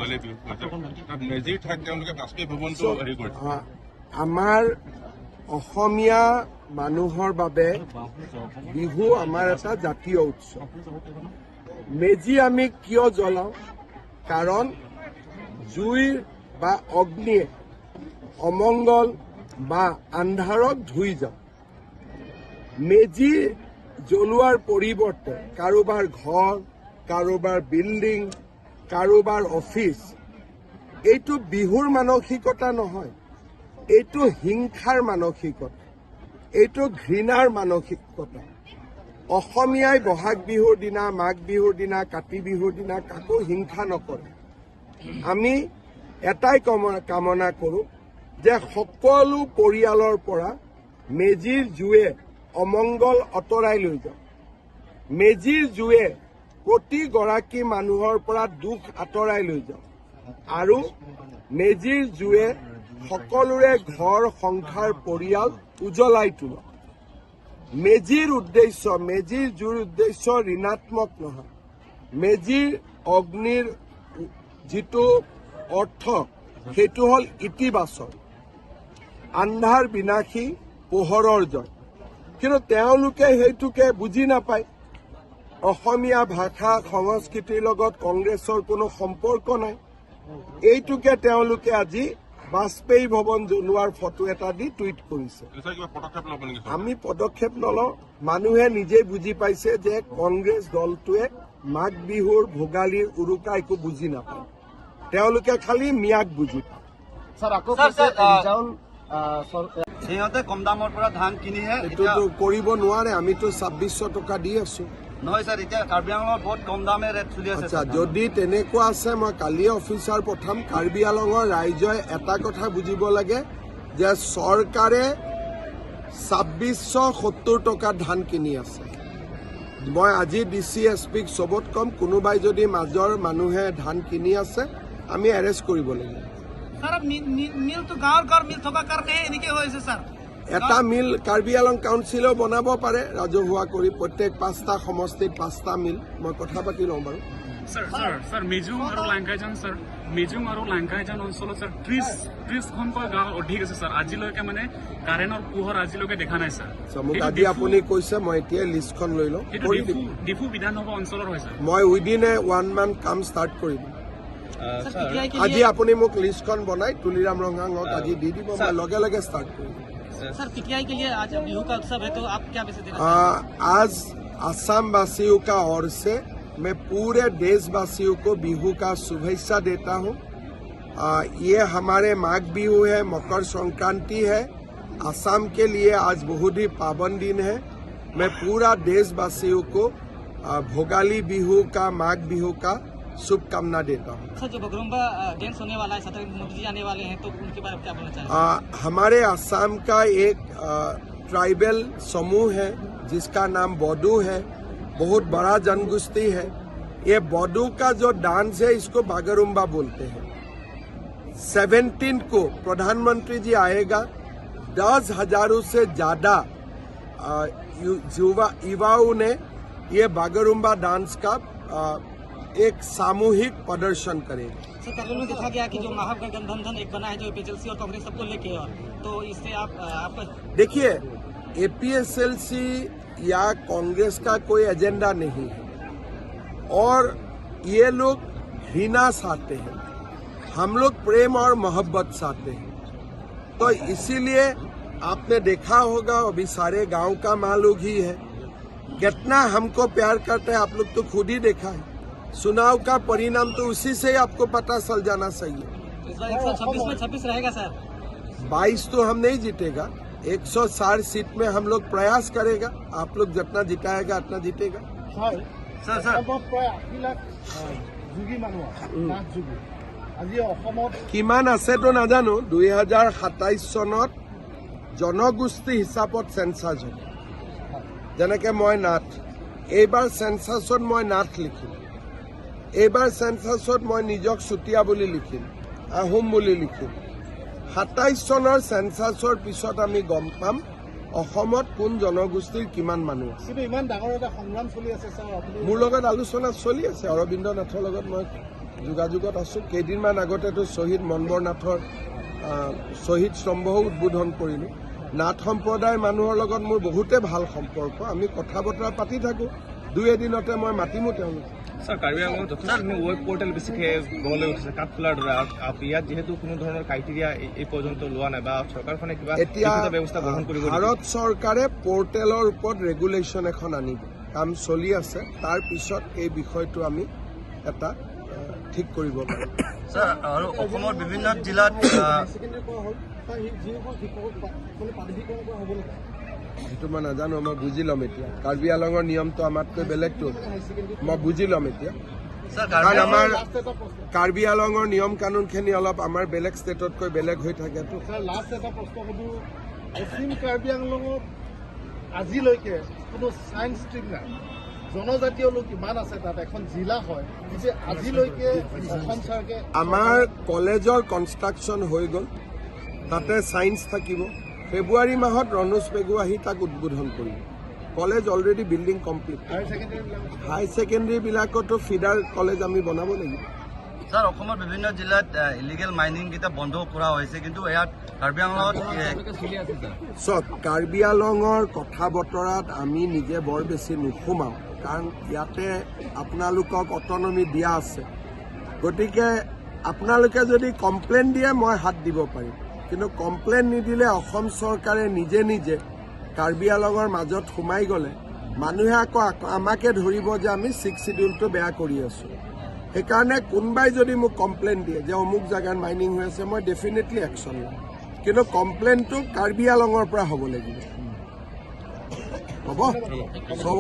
ভোগালী বিহু হৈছে। তাত মেজিৰ ঠাইত তেওঁলোকে বাজপেয়ী ভৱনটো হেৰি কৰিছে। আমাৰ অসমীয়া মানুহৰ বাবে বিহু আমাৰ এটা জাতীয় উৎসৱ। মেজি আমি কিয় জ্বলাওঁ? কাৰণ জুইৰ বা অগ্নিয়ে অমংগল বা আন্ধাৰক ধুই যাওঁ। মেজি জ্বলোৱাৰ পৰিৱৰ্তে কাৰোবাৰ ঘৰ, কাৰোবাৰ বিল্ডিং, কাৰোবাৰ অফিচ, এইটো বিহুৰ মানসিকতা নহয়। এইটো হিংসাৰ মানসিকতা, এইটো ঘৃণাৰ মানসিকতা। অসমীয়াই বহাগ বিহুৰ দিনা, মাঘ বিহুৰ দিনা, কাতি বিহুৰ দিনা কাকো হিংসা নকৰে। আমি এটাই কামনা কৰোঁ যে সকলো পৰিয়ালৰ পৰা মেজিৰ জুয়ে অমংগল আঁতৰাই লৈ যাওক, মেজিৰ জুয়ে প্ৰতিগৰাকী মানুহৰ পৰা দুখ আঁতৰাই লৈ যাওক আৰু মেজিৰ জুয়ে সকলোৰে ঘৰ, সংসাৰ, পৰিয়াল উজ্বলাই তোলক। মেজিৰ উদ্দেশ্য, মেজিৰ জুইৰ উদ্দেশ্য ঋণাত্মক নহয়। মেজিৰ অগ্নিৰ যিটো অৰ্থ, সেইটো হ'ল ইতিবাচক, আন্ধাৰ বিনাশী পোহৰৰ জয়। কিন্তু তেওঁলোকে সেইটোকে বুজি নাপায়। অসমীয়া ভাষা সংস্কৃতিৰ লগত কংগ্ৰেছৰ কোনো সম্পৰ্ক নাই। এইটোকে তেওঁলোকে আজি বাজপেয়ী ভৱন জ্বলোৱাৰ ফটো এটা দি টুইট কৰিছে। ছাৰ, কিবা পদক্ষেপ ল'ব নেকি চৰকাৰে? আমি পদক্ষেপ নলওঁ। মানুহে নিজেই বুজি পাইছে যে কংগ্ৰেছ দলটোৱে মাঘ বিহুৰ, ভোগালীৰ, উৰুকা একো বুজি নাপায়। তেওঁলোকে খালি মিয়াক বুজি পায়। স্যাৰ, আকৌ স্যাৰ, কৈছে স্যাৰ, ৰিজাউল সিহঁতে কম দামৰ পৰা ধান কিনিহে এতিয়া। এইটোতো কৰিব নোৱাৰে। আমিতো 2600 টকা দি আছো। নহয় ছাৰ, এতিয়া কাৰ্বি আংলঙত বহুত কম দামে ৰেট চলি আছে। আচ্ছা, যদি তেনেকুৱা আছে, মই কালিয়ে অফিচাৰ পঠাম। কাৰ্বি আলঙৰ ৰাইজে এটা কথা বুজিব লাগে যে চৰকাৰে 2670 টকাত ধান কিনি আছে। মই আজি ডি চি, এছ পিক চবত ক'ম, কোনোবাই যদি মাজৰ মানুহে ধান কিনি আছে, আমি এৰেষ্ট কৰিব লাগিব। ছাৰ, মিলটো গাঁৱৰ গাঁৱৰ মিল থকাৰ কাৰণেহে এনেকে হৈ আছে, ছাৰ। এটা মিল কাৰ্বি আলং কাউন্সিলেও বনাব পাৰে ৰাজহুৱা কৰি, প্ৰত্যেক পাঁচটা সমষ্টিত পাঁচটা মিল। মই কথা পাতি লওঁ বাৰু। ছাৰ, ছাৰ, ছাৰ, মিজুং আৰু লাংকাইজান, ছাৰ, মিজুং আৰু লাংকাইজান অঞ্চলত ছাৰ 30খনকৈ গাঁও অধিক আছে ছাৰ। আজিলৈকে মানে কাৰেণ্টৰ পোহৰ আজিলৈকে দেখা নাই ছাৰ। আচ্ছা, মোক সেইটো আজি আপুনি কৈছে, মই এতিয়াই লিষ্টখন লৈ লওঁ, সেইটো কৰি দিম। ডিফু বিধানসভা অঞ্চলৰ হয় ছাৰ। মই উইদিন এ ওৱান মান্থ কাম ষ্টাৰ্ট কৰিম। আজি আপুনি মোক লিষ্টখন বনাই তুলিৰাম ৰংহাঙক আজি দি দিব, মই লগে লগে ষ্টাৰ্ট কৰিম। सर, पीटीआई के लिए आज बिहू का उत्सव है, तो आप क्या मैसेज देना? आज असम वासियों का ओर से मैं पूरे देशवासियों को बिहू का शुभेच्छा देता हूँ। ये हमारे माघ बिहू है, मकर संक्रांति है। असम के लिए आज बहुत ही पावन दिन है। मैं पूरा देशवासियों को भोगाली बिहू का, माघ बिहू का शुभकामना देता हूँ। सर, जो बगरुम्बा डांस होने वाला है, 17 मोदी जी आने वाले हैं, तो उनके बारे में क्या बोलना चाहेंगे? हमारे असम का एक ट्राइबल समूह है जिसका नाम बोडो है। बहुत बड़ा जनगोष्ठी है। ये बोडो का जो डांस है, इसको बागरुम्बा बोलते हैं। 17 को प्रधानमंत्री जी आएगा। 10 हजारों से ज्यादा युवाओं ने ये बागरुम्बा डांस का एक सामूहिक प्रदर्शन करेगा। सर, कल में देखा गया कि जो महागठबंधन एक बना है, जो एपीएसएलसी और कांग्रेस सबको लेके, और तो इससे आप आपका देखिए, एपीएसएलसी या कांग्रेस का कोई एजेंडा नहीं है और ये लोग घृणा चाहते हैं। हम लोग प्रेम और मोहब्बत चाहते हैं। तो इसीलिए आपने देखा होगा, अभी सारे गांव का माँ लोग ही है। कितना हमको प्यार करते हैं, आप लोग तो खुद ही देखा है। चुनाव का परिणाम तो उसी से ही आपको पता चल जाना चाहिए। इस बार 126 में 26 रहेगा सर? 22 तो हम नहीं जीतेगा, 160 सीट में हम लोग प्रयास करेगा। आप लोग जितना जिताएगा, उतना जीतेगा। Sir. Sir, sir. অসমত প্ৰায় 80 লাখ যোগী মানুহ আছে, নাথ যোগী। আজি অসমত কিমান আছেতো নাজানো। 2027 চনত জনগোষ্ঠী হিচাপত চেঞ্চাছ হ'ব। যেনেকে মই নাথ, এইবাৰ চেঞ্চাছত মই নাথ লিখিম। এইবাৰ চেঞ্চাছত মই নিজক চুতীয়া বুলি লিখিম, আহোম বুলি লিখিম। 27 চনৰ চেঞ্চাছৰ পিছত আমি গম পাম অসমত কোন জনগোষ্ঠীৰ কিমান মানুহ আছে। কিন্তু ইমান ডাঙৰ এটা সংগ্ৰাম চলি আছে ছাৰ, আপুনি মোৰ লগত আলোচনা চলি আছে, অৰবিন্দ নাথৰ লগত মই যোগাযোগত আছোঁ। কেইদিনমান আগতেতো শ্বহীদ মনবৰ নাথৰ শ্বহীদ স্তম্ভও উদ্বোধন কৰিলোঁ। নাথ সম্প্ৰদায়ৰ মানুহৰ লগত মোৰ বহুতে ভাল সম্পৰ্ক, আমি কথা বতৰা পাতি থাকোঁ। দুই এদিনতে মই মাতিমো তেওঁলোক। ছাৰ, কাৰ্বি আংলঙত যথেষ্টখিনি ৱেব পৰ্টেল বেছিকৈ গঢ় লৈ উঠিছে কাঠফুলাৰ দৰে। আৰু ইয়াত যিহেতু কোনো ধৰণৰ ক্ৰাইটেৰিয়া এই পৰ্যন্ত লোৱা নাই বা চৰকাৰখনে কিবা এতিয়া লিখিত ব্যৱস্থা গ্ৰহণ কৰিব নেকি? ভাৰত চৰকাৰে পৰ্টেলৰ ওপৰত ৰেগুলেশ্যন এখন আনিব, কাম চলি আছে। তাৰপিছত এই বিষয়টো আমি এটা ঠিক কৰিব পাৰিম। ছাৰ, আৰু অসমৰ বিভিন্ন জিলাত হায়াৰ ছেকেণ্ডেৰী কৰা হ'ল, তাৰ যিসকল শিক্ষকক মানে প্ৰাদেশিকৰণ কৰা হ'ব নেকি? সেইটো মই নাজানো, মই বুজি ল'ম এতিয়া। কাৰ্বি আলঙৰ নিয়মটো আমাতকৈ বেলেগটো, হায়াৰ ছেকেণ্ডেৰী মই বুজি ল'ম এতিয়া। ছাৰ, কাৰণ কাৰ্বি আমাৰ লাষ্ট এটা প্ৰশ্ন। কাৰ্বি আলঙৰ নিয়ম কানুনখিনি অলপ আমাৰ বেলেগ ষ্টেটতকৈ বেলেগ হৈ থাকেতো। ছাৰ, লাষ্ট এটা প্ৰশ্ন সুধো। পশ্চিম কাৰ্বি আংলঙত আজিলৈকে কোনো ছায়েন্স ষ্ট্ৰীম নাই। জনজাতীয় লোক ইমান আছে তাত, এখন জিলা হয়, যে আজিলৈকে অসম চৰকাৰে আমাৰ কলেজৰ কনষ্ট্ৰাকশ্যন হৈ গ'ল, তাতে ছায়েন্স থাকিব। ফেব্ৰুৱাৰী মাহত ৰণোজ পেগু আহি তাক উদ্বোধন কৰিব। College already building complete. Higher ছেকেণ্ডেৰীবিলাক higher ছেকেণ্ডেৰীবিলাকতো feeder college আমি বনাব লাগিব। ছাৰ, অসমৰ বিভিন্ন জিলাত ইলিগেল মাইনিং কেইটা বন্ধ কৰা হৈছে, কিন্তু ইয়াত কাৰ্বি আংলঙত চাওক, কাৰ্বি আলঙৰ কথা বতৰাত আমি নিজে বৰ বেছি নোসোমাওঁ, কাৰণ ইয়াতে আপোনালোকক অটনমি দিয়া আছে। গতিকে আপোনালোকে যদি কমপ্লেইন দিয়ে, মই হাত দিব পাৰিম। কিন্তু কমপ্লেইন নিদিলে অসম চৰকাৰে নিজে নিজে কাৰ্বি আলঙৰ মাজত সোমাই গ'লে মানুহে আকৌ আমাকে ধৰিব যে আমি ছিক্স চিডিউলটো বেয়া কৰি আছোঁ। সেইকাৰণে কোনোবাই যদি মোক কমপ্লেইন দিয়ে যে অমুক জেগাত মাইনিং হৈ আছে, মই ডেফিনেটলি একশ্যন ল'ম। কিন্তু কমপ্লেইনটো কাৰ্বি আলঙৰ পৰা হ'ব লাগিব। হ'ব চব।